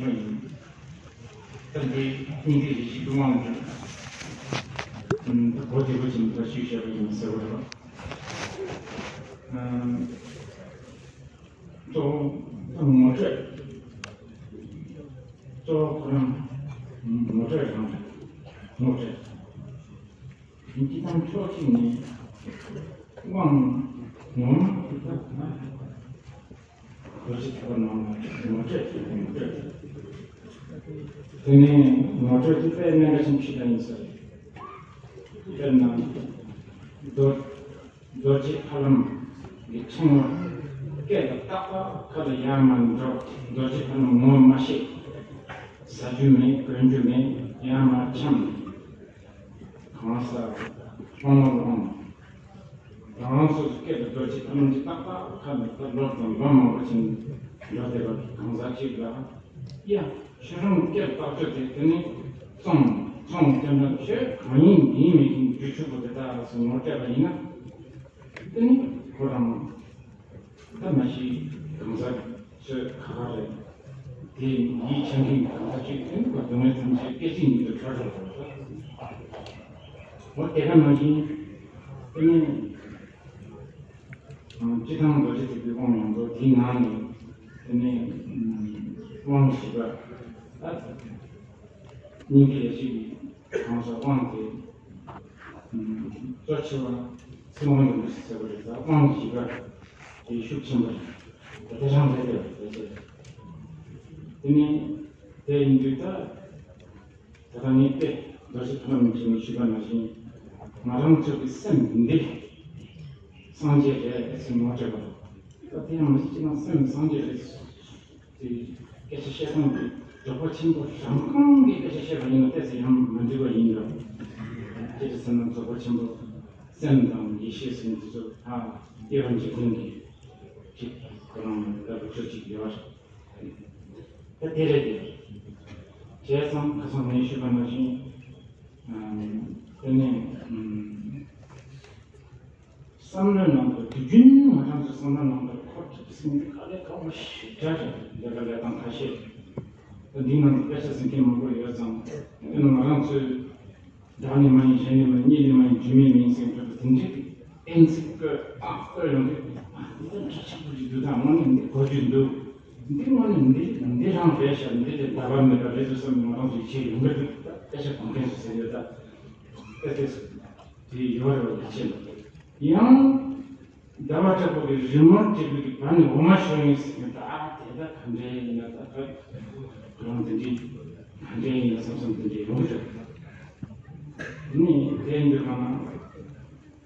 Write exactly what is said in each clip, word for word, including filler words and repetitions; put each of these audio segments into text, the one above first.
ཡིན། ད་འདི་སྙིང་ཐིག་རེ་ཞིག་ཏུ་དབང་གི་གོ་བདེ་པོ་ཅན་དུ་ཞུས་བཞག་པ་ཡིན་ཟེར་བ་རེད། གཙོ་བོ་ངོ་སྤྲོད། གཙོ་བོ་ཁོ་རང་ངོ་སྤྲོད་རང་རེད། ངོ་སྤྲོད། ཡིན་གྱི་དང་ཕྱོགས་གཅིག་ནས་དབང་ངོ་མ་རྡོ་རྗེ་ཐེག་པ་ནང་ལ་ངོ་སྤྲོད་ཀྱི་ངོ་སྤྲོད། དེ་ནས་ངོ་སྤྲོད་ཀྱི་དཔེ་གནད་འགག་ཆེན་པོ་ཞིག་ཀྱང་ཡིན་ས་རེད། དཔེར་ན་རྡོ་རྡོ་རྗེ་ཕ་ལམ་གྱི་ཕྲེང་བ་སྐེ་ལ་བཏགས་པ་ཁ་ལ་ཡར་མར་འགྲོ། རྡོ་རྗེ་ཕ་ལམ་ངོ་མ་ཤེས། ཟ་རྒྱུ་མེད། གོན་རྒྱུ་མེད། ཡར་མར་འཁྱམས། གང་ཟག་ལྷོང་ངོར་ལྷོང་། རང་རང་སོ་སོའི་སྐད་དུ་རྡོ་རྗེ་ཐ་མལ་གྱི་ཏག་ཏག་ཁ་ནས་ད་ལོ་དང་ལོ་མང་པོ་ཕྱིན་འགྲོ་བསྡད་པ་གང་ཟག་ཅིག་ལ། ཡ། ཁྱོད་རང་སྐད་བཏགས་ཆོག་དེ་དེ་ནི་བཙོང་བཙོང་སྟེ་འདྲ་ཁྱོད་གང་ཡིན་མིན་མེད་ཀྱི་རྒྱུ་ཆོག་པོ་དེ་དག་ལ་སོ་ངོ་སྤྲད་པ་ཡིན་ན། དེ་ནི་ཁོ་རང་ད་མ་གཞི་གང་ཟག་ཚོས་ཁ་ཁ་རེད། དེ་ཡིད་ཆེས་མཁན་གང་ཟག་ཅིག་དེ་ནི་ཁོ་སྡུག་བསྔལ་ཐམས་ཅད་སྐད་ཅིག་ཉིད་དུ་གྲོལ་འགྲོ་བར་འོ་དེ་ག་ནང་བཞིན་དེ་ནི་སྤྱི་བཏང་རྡོ་རྗེ་ཐེག་པའི་དབང་ཡོངས་རྫོགས་དེའི་ནང་ནས་དེ་ནི་དབང་བཞི་པ་ད་སྙིང་ཐིག་ལ་གཅིག་གི་གང་ཟག་དབང་དེ། གཙོ་ཆེ་བ་ཚིག་དབང་ཡོད་མེད་ཟེར་བ་རེད། ད་དབང་བཞི་པ་དེ་ཤུགས་ཆེན་པོ་རེད། ད་དེ་རང་རེད་དེ་རེད་དེ་ཆེ། དེ་ནས་དེ་ཡིན་དུས་ད་ད་ལྟ་ངས་དཔེ་རྡོ་རྗེ་ཐེག་པ་མན་ཆད་ནས་ཞུས་པ་ནང་བཞིན་ང་རང་ཚོ་གི་སེམས་འདི་སངས་རྒྱས་རེད་ཟེར་ངོ་སྤྲད་པ་རེད། ད་དེ་ཡང་མི་ཤེས་ན་སེམས་སངས་རྒྱས་རེད། དེ་སྐད་ཆ་བཤད་སྟངས་ཀྱི་རྫོགས་པ་ཆེན་པོ་རང་རྐང་གི་སྐད་ཆ་བཤད་པ་ཡིན་ན་ཏོག་ཙམ་ཡང་མི་འགྲིག་པ་ཡིན་ལ། ཅི་ཟེར་ན་རྫོགས་པ་ཆེན་པོ་སེམས་དང་ཡེ་ཤེས་ཟེར་དེ་ཚོ་ཨ་སྐྱེ་བ་འཇིག་རྟེན་གྱི་ཅིག་ཁོ་རང་ལ་ལབ་ཚོད་ཅིག་ཡོད་རེད། ད་དེ་རེད་དེ། བྱས་ཙང་ཁ་སང་ངས་ཞུས་པ་ནང་བཞིན་དེ་ནས། བསམ་བློའི་ནང་དུ་དུས་རྒྱུན་ང་རང་ཚོའི་བསམ་བློའི་ནང་དུ་འཁོར་ཐུབ་ཟིན་གྱི་དཀའ་ལས་ཁག་པོ་ཞེ་དྲག་རེད། ལས་ཀ་ལས་སྟངས་ཁ་ཤས་ད་འདིའི་ནང་དུ་དཔེ་ཆ་ཟིན་མཁན་མང་པོ་ཡོད་ཙང་། དེ་ནི་ང་རང་ཚོའི་བདག་ནི་མ་ཡིན་གཞན་ནི་མ་ཡིན་གཉིས་ནི་མ་ཡིན་རྒྱུ་མེད་མིན་ཟེར་འདྲ་པོ་དེ་འདྲའི་གཏན་ཚིགས་བཀོད་ཨ་བཀོད་ཡོང་དུས་ཨ་འདི་ད་འདྲ་ཆགས་པོ་ཞིག་འདུག་ད་དངོས་གནས་འདི་གོ་རྒྱུ་འདུག་འདི་དངོས་གནས་འདི་འདི་རང་རེད་ཤག་འདི་ལས་འདའ་བ་མེད་པ་རེད་འདུག་བསམ་ནས་ང་རང་ཚོའི་ཆེད་ཡོང་གི་འདུག་ད་དཔེ་ཆ་གོན་མཁན་ཚོ་ཟེར་ཡོད་ད་ཨེ་ཏེ་སུ། དེ་ཡོད་རེད་བ་ཡིད་ཆེས་ལ། ཡང་ཟླ་བ་གྲགས་པ་གི་རི་མོར་བྲིས་པའི་གི་བར་ནས་འོ་མ་ཤོར་ཡིན་ཟེར་ནས་ད་ཨ་དེ་ད་ག་འདྲ་ཡིན་ན་ད་ད་ཁོ་རང་དེ་འདྲའི་ག་འདྲ་ཡིན་ན་བསམ་བསམ་དེ་འདྲའི་ཡོང་གི་རེད། དེ་ནས་དེ་འདྲ་གང་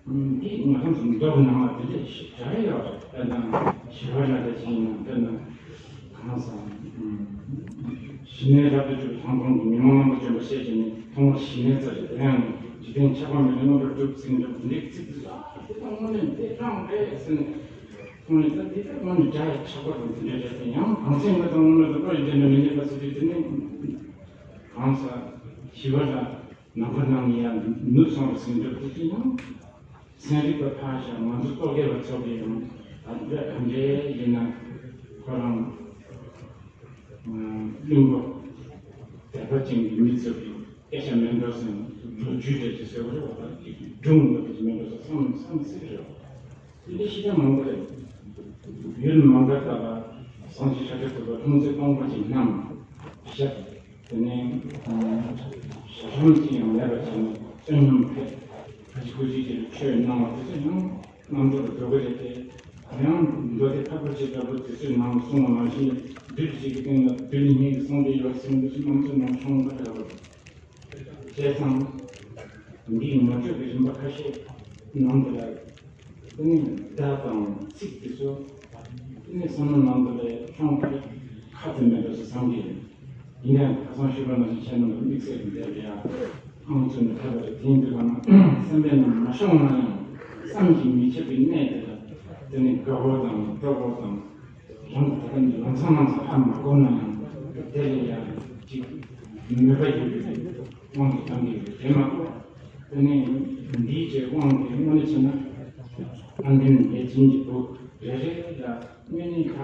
ན་འདི་ང་རང་ཚོ་མདོ་གི་ནང་ལ་དེ་འདྲ་ཞིག་བྲིས་ཡོད་རེད། དཔེར་ན་ཞི་བ་ལྷ་འདྲ་ཅིག་ཡིན་ན་དཔེར་ན། གང་ཟག་ཞི་གནས་རབ་ཏུ་གྲོལ་བའི་ལྷ་མགོན་གྱི་ཉོན་མོངས་པ་བཅོམ་པར་བཤད་ཀྱི་ནི་མཐོང་བ་ཞི་གནས་རྩ་རེད། དེ་ཡང་འཇིག་རྟེན་ཆགས་པ་མེད་པའི་རྣམ་པར་གྲུབ་ཟེར་འདྲ་འདི་ཚིག་འདི་ལ་དེ་དང་དངོས་གནས་དེ་རང་རེད་ཟེར་ནས་དངོས་གནས་ད་འདི་ལྟར་དངོས་གནས་སྒྲ་ཡི་ཆགས་པ་དང་དེ་འདྲ་རེད་དེ་ཡང་གང་ཚེ་ངོས་དང་དངོས་གནས་རིག་པ་ཡི་དེ་འདྲ་མི་རྙེད་པ་ཟེར་དུས་དེ་ནི་གང་ཟག་ཞི་བ་ལ་ནམ་མཁའ་ནང་ནས་ཡང་ནུབ་སོང་བ་ཟེར་འདྲ་འདི་ཚོ་ཡང་། ཚན་རིག་པ་ཕར་བཞག་ང་ཚོ་རྟོག་གེ་བ་ཚོ་གིས་ཡང་ད་ལྟ་ག་འདྲའི་ཡིན་ན་ཁོ་རང་བླུན་པོ་དད་པ་ཅན་གྱི་མི་ཚོ་གིས་སྐད་ཆ་མེད་འགྲོ་ཟེར་ལོ་རྒྱུས་རེད་ཅེས་ཟེར་བ་རེད་བ། ད་ཅིག་སྒྲུང་འདྲ་པོ་ཅིག་མེད་འགྲོ་ཟེར་བསམ་བསམ་སྲིད་རེད་བ། དེ་འདྲའི་ཤེས་བྱ་མང་པོ་རེད། ཡུལ་མ་འགའ་ལྟ་ལ་སངས་རྒྱས་ཤཱཀྱ་ཐུབ་པ་ལྷུང་བཟེད་སྟོང་པ་ཅིག་བསྣམས་བཞག་དེ་ནས་ཞག་གྲངས་ཅི་ཡང་མེད་པ་བྱས་ནས་བསོད་སྙོམས་ཕེབས། ཁ་ཅིག་ཁུ་ཅིག་ཅིག་ཆོས་གནང་བ་དེ་ཚོ་ཡང་རྣམ་རྟོག་ཏུ་འགྲོ་གི་རེད་དེ། ཡང་མདོ་སྡེ་ཕ་རྒོད་ཆེ་ལྟ་བུ་དེ་ཚོའི་ནང་གསུངས་པ་ནང་བཞིན་རྡུལ་གཅིག་གི་སྟེང་ལ་རྡུལ་སྙེད་ཀྱི་སངས་རྒྱས་ཡོད་ཟེར་འདུག་ཅིག་རྣམ་ཚོའི་ནང་ཤོང་ག་འདྲ་བ་རེད། བྱས་ཙང་འདིའི་ངོ་སྤྲོད་ཀྱི་རིམ་པ་ཁ་ཤས་ནང་དུ་ལ། དེ་ནས་བརྡ་དང་ཚིག་དེ་ཚོ་དེ་ནས་བསམ་བློ་ནང་དུ་ལས་ཤོང་བར་ཁ་དེ་མེད་འགྲོ་ཟེར་བསམ་གྱི་ཡོད། ཡིན་ཡང་ཁ་སང་ཞུས་པ་ནང་བཞིན་ཁྱེད་རྣམས་ལ་དམིགས་བསལ་གྱི་འདས་པའི་ཡང་ཨང་ཚུགས་ནས་ཕེབས་པ་རེད། དེ་ཡིན་དུས་གང་ན་སེམས་པའི་ནང་མ་ཤོང་ན་ཡང་བསམ་གྱིས་མི་ཁྱབ་པའི་གནས་དེ་ལ་དེ་ནས་དགའ་བོ་དང་སྤྲོ་བོ་དང་རང་གི་ད་ལྟ་ནས་ལམ་སང་ལམ་སང་ཧ་མ་གོ་ན་ཡང་དེ་ལས་ཡང་ཅིག་མོས་པ་ཡོད་པའི་དབང་དུ་བཏང་གི་ཡོད། དེ་མ་གཏོགས་དེ་ནས་འདིའི་ཆེད་དབང་དེ་དངོས་གནས་བྱས་ན་ཨ་འདི་ནི་ངའི་བྱིན་གྱི་བུ་རེ་རེ་ལ་དངོས་གནས་ཁ་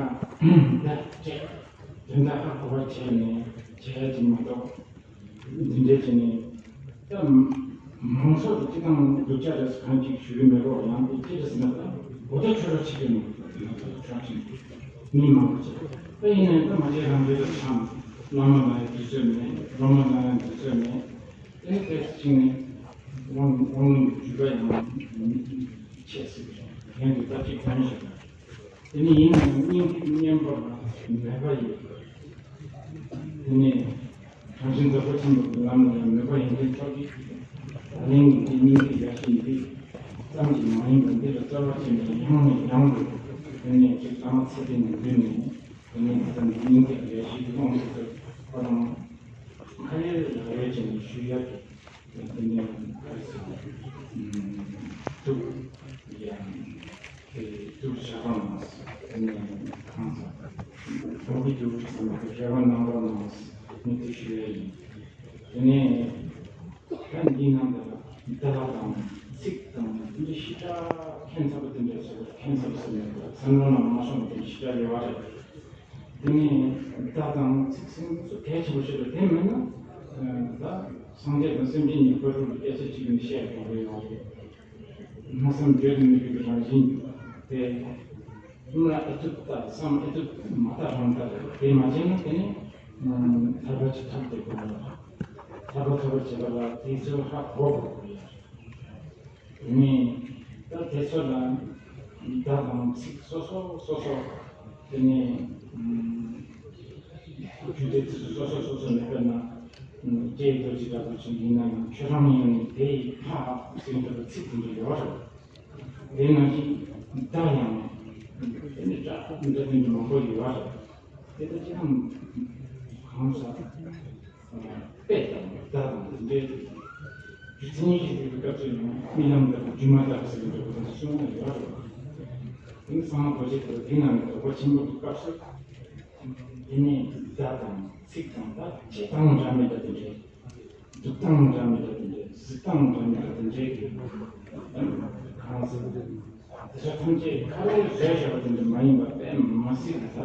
བརྡ་སྤྲད། དོན་དག་ཧ་གོ་བ་བྱས་ནས་བྱས་ཀྱི་མ་གཏོགས། འདི་འདྲའི་བྱས་ནས་ད་མང་ཚོགས་ཀྱི་སྤྱི་བཏང་སྡུག་ཅག་རེད་ཟེར་གང་ཅིག་ཞུ་གི་མེད་རོགས། ཡང་དེ་ཅི་རེད་ཟེར་ན། ད་འོ་ད་ཆོས་ར་ཆིག་གི་མ་གཏོགས་ང་ཚོ་ཆོས་ཆིག་མི་མང་པོ་བྱས། ད་ཡིན་ནའི་ད་མ་བྱས་རང་བྱས་ད་ཆང་བླ་མ་ལ་ཡང་དུས་ཚོད་མེད། སློབ་མ་ལ་ཡང་དུས་ཚོད་མེད། དེ་ནས་ཏོག་ཙམ་ཕྱིན་ནས་དབང་དབང་ལུང་གི་འཇུག་པ་ཡང་ཆད་ཟིན་པ་རེད། གཞན་གྱི་ལྟ་ཅི་གང་ཞིག་དང་། དེ་ནི་ཡིན་ནའང་སྙིང་ཐིག་མཉམ་པོ་ལ་མོས་པ་ཡོད། དེ་ནི་དྲང་ཞིང་རྫོགས་པ་ཆེན་པོའི་ལམ་ལ་ཡང་མོས་པ་ཡོད་མཁན་ཚོ་གིས། ད་ལན་གྱི་དེ་སྙིང་ཐིག་ཡར་ཞུ་འདི་ཙམ་གྱིས་མ་ཡིན་པར། འདི་ལ་རྩ་བ་ཅན་ནས་ཡང་ནས་ཡང་དུ། དེ་ནས་ཅིག་ཐ་མ་ཚད་ལྡན་ནས་བསྡུས་ནས། དེ་ནས་ད་ལྟ་འདི་སྙིང་ཐིག་ལས་ཤིག་དབང་དུ་ཁོ་རང་ཁ་ཡོད་ལག་ཡོད་ཅན་ཞུ་ཡག་གི། དེ་ནས་ཐུགས་ཡང་དེ་ཐུགས་ཞག་པ་ནང་། དེ་ནས་གང་ཟག་ཁོང་གི་རྒྱུ་ཚང་མ་རེ་བ་གནང་རོགས་གནང་། མི་དེ་ཞུ་ཡ་ཡིན། དེ་ནས། ད་འདི་ནང་དུ་བརྡ་དང་ཚིག་དང་འདི་ཞེ་དྲག་ཁྱད་མཚར་པོ་དེ་འདྲ་ཟེར་བ། ཁྱད་མཚར་པོ་ཟེར་ནས་བསམ་བློ་ནང་མ་སོང་བ་དེ་ཞེ་དྲག་ཡོད་པ་རེད། དེ་ནས་བརྡ་དང་ཚིག་ཟེར་མཁན་ཚོ་གལ་ཆེན་པོ་ཞིག་རེད། དེ་མིན་ན་ད་སངས་རྒྱས་དང་སེམས་ཅན་གཉིས་བར་དུ་སྐད་ཆ་གཅིག་ནས་བཤད་དགོས་ཀྱི་ཡོད་རེད། སྨྲ་བསམ་བརྗོད་དུ་མི་འཇུག་པའི་རང་བཞིན་དེ། སྨྲ་ཨེ་ཐུབ་ལྟ་བསམ་ཨེ་ཐུབ་མ་ལྟ་རང་ལྟ་རེད། དེ་མ་བྱས་ན་དེ་ནི་ཐར་པ་ཅིག་ཐོབ་བསྡད་དགོས་པ་རེད། ཐར་པ་ཐོབ་པར་བྱེད་པ་ལ་དེ་ཚོ་ཧ་གོ་དགོས་ཀྱི་ཡོད་རེད། དེ་ནས་ད་དེ་ཚོ་ལ་བརྡ་དང་ཚིག་སོ་སོ་སོ་སོ། དེ་ནས་རྒྱུད་སྡེ་དེ་ཚོ་སོ་སོ་སོ་སོ་ནས། དཔེར་ན་ལྕེ་ཡི་རྡོ་རྗེ་ལྟ་བུ་ཅིག་ཡིན་ན་ཡང་ཁྱོད་རང་ཡིན་ནས་དེ་ཡི་ཕ་ཟེར་འདྲ་བའི་ཚིག་དེ་འདྲ་ཡོད་རེད། དེ་ནང་བཞིན་བརྡ་ཡང་དེ་ནི་སྒྲ་འདྲ་དེ་འདྲ་མང་པོ་ཡོད་རེད། དེ་ལྟ་ཅི་ལྟར་གང་ཟག་དཔེ་དང་བརྡ་དང་དེ་འདྲའི་རྒྱུ་མཚན་ཞིག་ཡོད་པའི་སྐབས་སུ་ཡང་རྨི་ལམ་ལྟ་བུ་སྒྱུ་མ་ལྟ་བུ་ཟེར་བའི་འདྲ་པོ་དང་གསུངས་ནས་ཡོད་རེད། དེ་ནི་གསང་སྔགས་རྡོ་རྗེ་ལྟ་བུ་དེ་ནང་ནས་རྫོགས་པ་ཆེན་པོ་གི་སྐབས་སུ། དེ་ནས་བརྡ་དང་ཚིག་དང་། ད་བྱེད་སྟངས་འདྲ་མི་འདྲ་དེ་འདྲའི། འདུག་སྟངས་འདྲ་མི་འདྲ་དེ་འདྲའི། གཟིགས་སྟངས་འདྲ་མི་འདྲ་དེ་འདྲའི་གི། གང་ཟེར། དེ་ཚོ་ཐམས་ཅད་ཁ་ལོ་བཟོས་བཞག་པ་དེ་འདྲ་མ་ཡིན་པ། དཔེ་མ་སྲིད་ཀྱི་ད་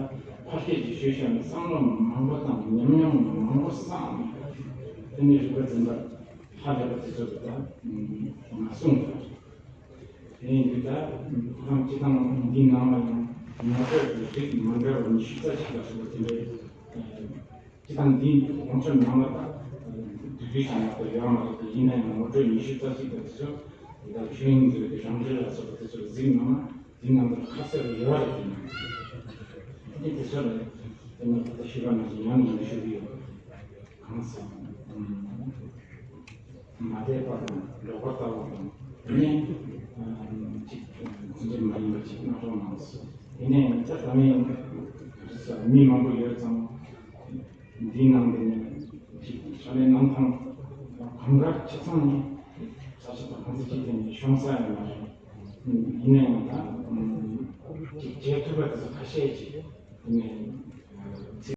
ཕར་སྐད་ཀྱིས་ཞུས་བཞག་ནས་བསམ་བློ་མང་པོ་བཏང་། ཉམས་མྱོང་མང་པོ་བསགས་ནས། དེ་ནས་རིག་པ་འཛིན་པ་ཧ་ལས་པ་དེ་ཚོ་གི་ད་མ་གསུངས་པ། དེ་ཡིན་དུས་ད་ཁོང་སྤྱི་བཏང་འདི་ནང་ལ་ཡང་ངོ་སྤྲོད་ཀྱི་རིགས་མ་འདྲ་བ་ཉི་ཤུ་རྩ་གཅིག་ལ་སོགས་པ་དེ་འདྲའི། སྤྱི་བཏང་འདིའི་ལོངས་སྤྱོད་ནང་ལ་ད་བསྡུས་རྒྱུ་ཞིག་མ་གཏོགས་ཡོད་མ་རེད་དེ། ཡིན་ན་ཡང་ངོ་སྤྲོད་ཉི་ཤུ་རྩ་གཅིག་དང་དེ་ཚོ་ད་ཆོས་དབྱིངས་མཛོད་ཀྱི་རང་འགྲེལ་ལ་སོགས་པ་དེ་ཚོར་གཟིགས་གནང་ན། དེའི་ནང་དུ་ཁ་གསལ་པོ་ཡོད་རེད་དེ། ནི་དེ་ཚོ་ལ་དེ་ནི་ད་ལྟ་ཞུས་པ་ནང་བཞིན་ཡང་ཡང་ཞུ་གི་ཡོད། གང་ཟེར་ན། མ་དད་པ་དང་ལོག་པར་ལྟ་བ་དང་། དེ་ནས་ཅིག་འཛིན་མ་ཡིན་པ་ཅིག་སྣ་ཚོགས་མང་སོང་། དེ་ནས་ད་ད་མི་མི་མང་པོ་ཡོད་ཙང་། འདིའི་ནང་དེ་ནས་ཅིག་ཕྱག་ལས་གནང་སྟངས་གང་ག་ཆ་ཚང་ནས་ས་ཆ་དང་ཁོང་ཚོ་ཅིག་དེ་ནས་ཤོང་ས་ཡང་མ་རེད། ཡིན་ན་ཡང་ད་ཅིག་བྱེད་ཐུབ་པ་དེ་ཚོ་ཁ་ཤས་ཅིག་དེ་ནས་